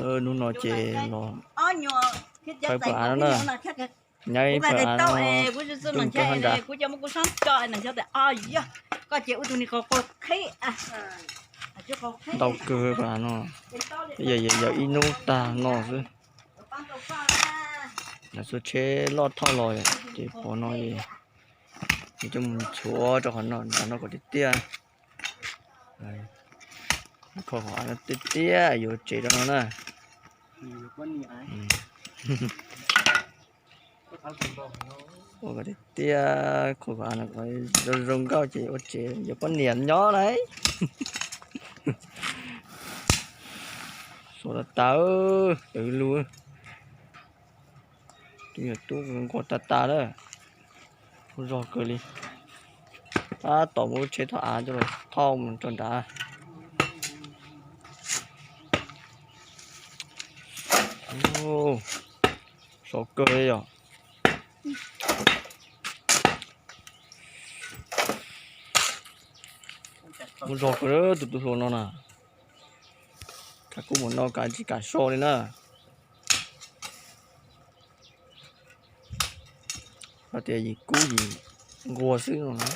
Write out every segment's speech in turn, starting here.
Hnub no ces los phaw pawg av no na. Nyob ib pawg av no, tus koj hab nrad. Ntau kawg pawg av no, yog ib hnub tag no xwb. Lawv xuas tsheb loj thauj los ces pov no es coj mus nchuav rau qhov no, nram no kom tiaj tiaj. Kho qhov av no tiaj tiaj yuav tsev rau no na. Ua kom tiaj tiaj, kho qhov av no kom zoo zoo nkauj ces ua tsev yuav poj niam nyob lauj. Suav tas tas, tawv lug. Tus me nyuam tub nquag tas tas lawm. Zog kawg li. Tab tom muab lub tsheb thauj av coj los thauj mus rau nrad. Sov kawg li yom. Muaj zog kawg tus tub hluas no na. Kab kub mus no kav tsis kam so li na. Hais tias yim kub yim nquag xwb no na.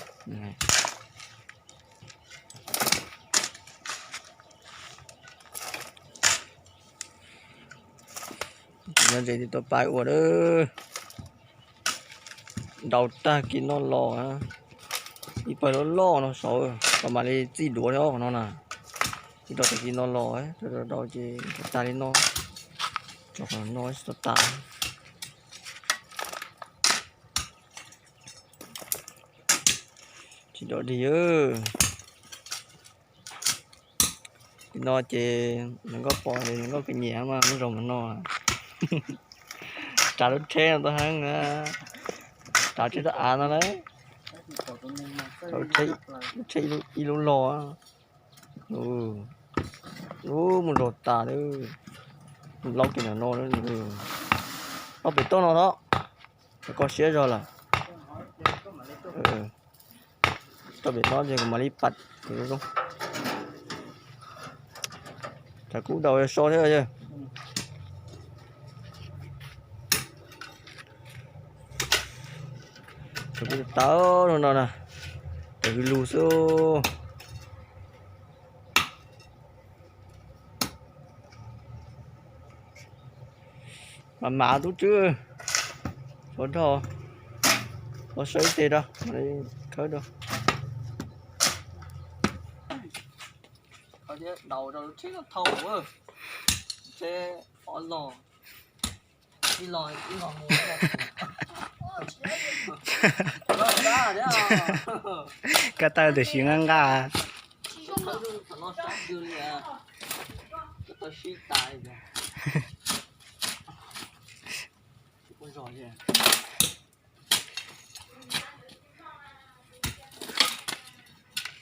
Nyob ze tsis tau pab ua lawm. Ntaus tag kis no los, ib pawg loj loj no saud, tau mam li txij duav thiab qhov no na. Tsis tau tag kis no los, tau ces tag li no, tso qhov no tsis tau tas. Tsis dog dig. Tim no ces nws nkauj pom nws nkauj kawg nyiam mas muab zog mus no. Tsav lub tsheb no tau heev na. Tsav tsheb tau av no na. Lub tsheb ib lub log. Ub, mus zog tas lawm. Laub kiag ntawm no, toj pem toj no tod, koj siab zog lawm. Toj pem no ces kuv mam li pam zoo zoo. Tsam kub daus so thiab yog. Tsam kub tawv no na, tawv lug xwb. Mam mam tub tswb, tshuav dhau, los saib ib teg rau, mam li khawb rau. Daus rau lub tsheb no thauj, tsheb ob log, ib log ib log mus. Koj taw tam sim nqaj nqaj.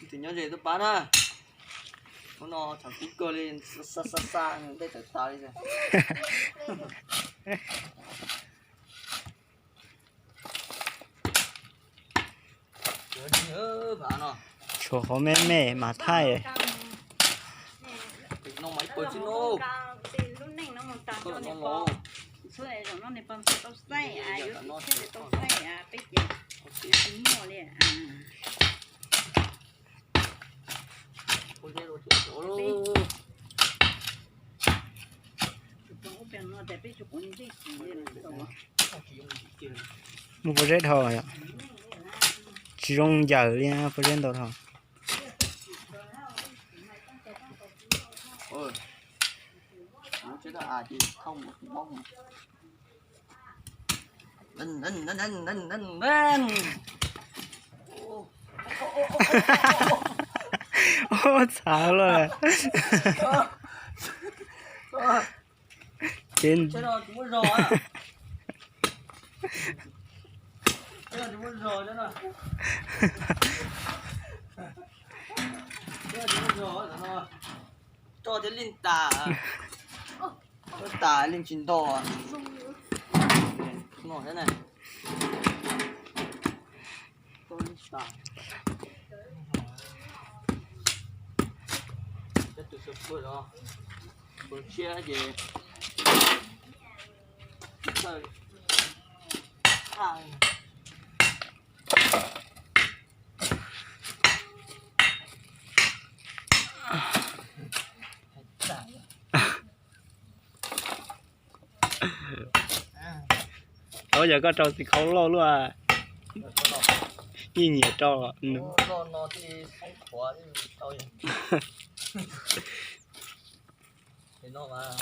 Tus nyob ze tuaj pab na. Hnub no tshav kub kawg li, xa xa xa xa tej tawv tas li. Tshuav qhov me me mas thaij. Muaj pob zeb dhau yom. Tsis zoo ncaws li, pob zeb ntau dhau. Ua txhav lawm. Ces roj thiab leej tas, tas leej tsis nto no thiab na. Tus tshiab ces thawj. Ov, yog koj rau txiv qhau loj luaj, yeej nyiam rau. Ces noj av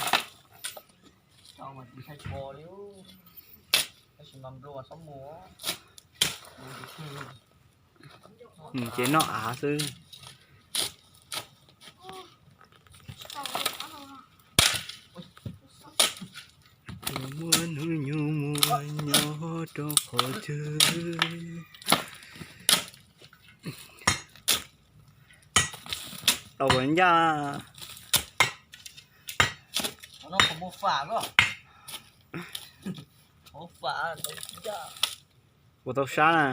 xwb. Tus muaj hnub nyoog muaj nyob rau qhov twg? Tau ua ncaj. Ua tau sab na.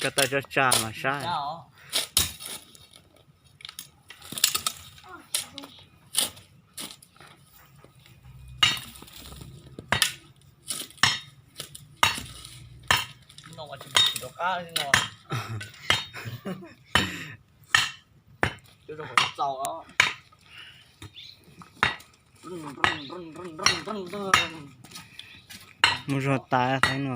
Koj tau tsa tsa mas sab. Mus zog tas thaib no.